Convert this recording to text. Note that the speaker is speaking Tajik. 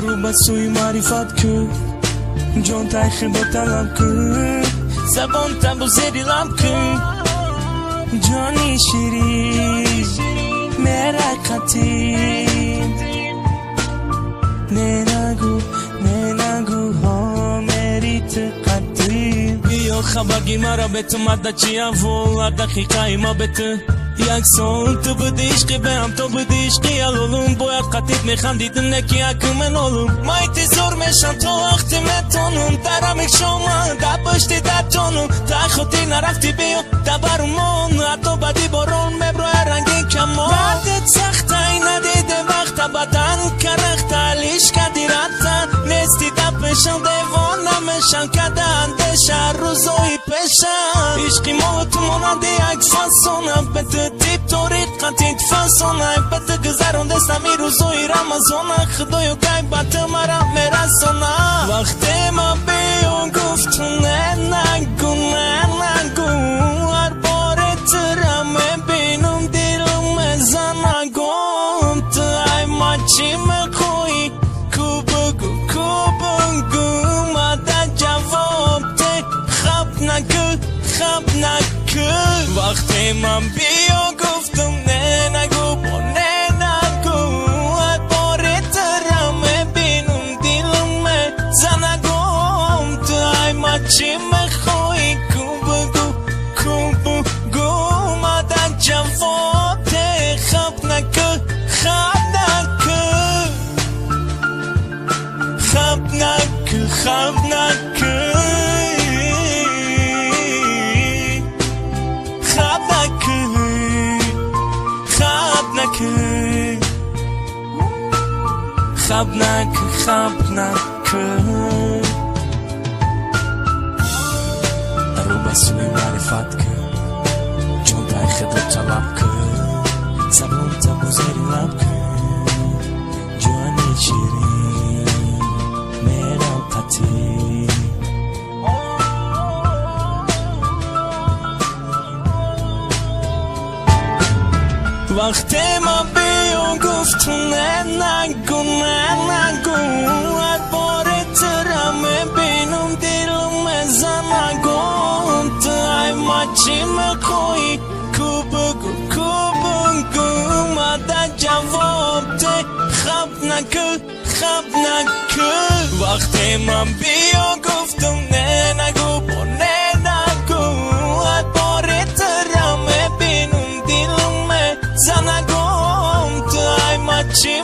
Рӯ ба сӯи маърифат кун, ҷон тай худо талаб кун, забон табу зери лаб кун. Ҷони ширин мерақатӣ, не нагӯ, не нагӯ, ҳо мери ту қатӣ. Биё хабаги мара бе ту мада чи аввол, ҳар дақиқаи ма бе ту як сол. Ту буди ишқи беам, то буди ишқи ҳалолум, бояд қатиб механдидим, не ки акм менолум. Ма интизор мешам то вақте метонум, дар амиқ шома дар пушти дартонум. Та хотир нарафти, биё табарумон, ҳатто баъди борон меброя рангин камон. Дардет сахтай, надиде вақта, бадан карахта, лишка дирата. Нести да пешам, девона мешам, када андеша рӯзои пешам. Ишқи мо ту монанди як фасона, бе ту тип ториқатит фасона. Бе ту гузарондестами рӯзои рамазона, худоё, кай ба ту мара мерасона. Вақте ма биё гуфту не нагӯ, не нагӯ, ҳар боре тура мебинум, дилум мезанагом. Ту ай ма чӣ мехоҳӣ, ку бугӯ, ку бугӯ, мада ҷавоб те, хаб накӯ, хаб накӯ. Вақте ман биё гуфтум не нагӯ, бо не нагӯ, ҳар боре тура мебинум, дилум мезанагом. Ту ай ма чӣ мехоҳӣ, ку бугӯ, ку бугӯ, мада ҷавоб те, хаб накӯ, хаб накӯ, хаб накӯ, хаб накӯ, хаб накӯ, хаб накӯ, хаб накӯ, хаб накӯ. Рӯ ба сӯи маърифат кун, ҷон тай худо талаб кун, забон табу зери лаб кун. Ҷони ширин мерам қатӣ. Вақте ма биё гуфту не нагӯ, не нагӯ, ҳар боре тура мебинум, дилум мезанагом. Ту ай ма чӣ мехоҳӣ, ку бугӯ, ку бугӯ, мада ҷавоб те, хаб накӯ, хаб накӯ. Вақте ман биё гуфтум не нагӯ, бо не нагӯ, ҳар боре тура мебинум, дилум мезанагом. Ту ай ма чӣ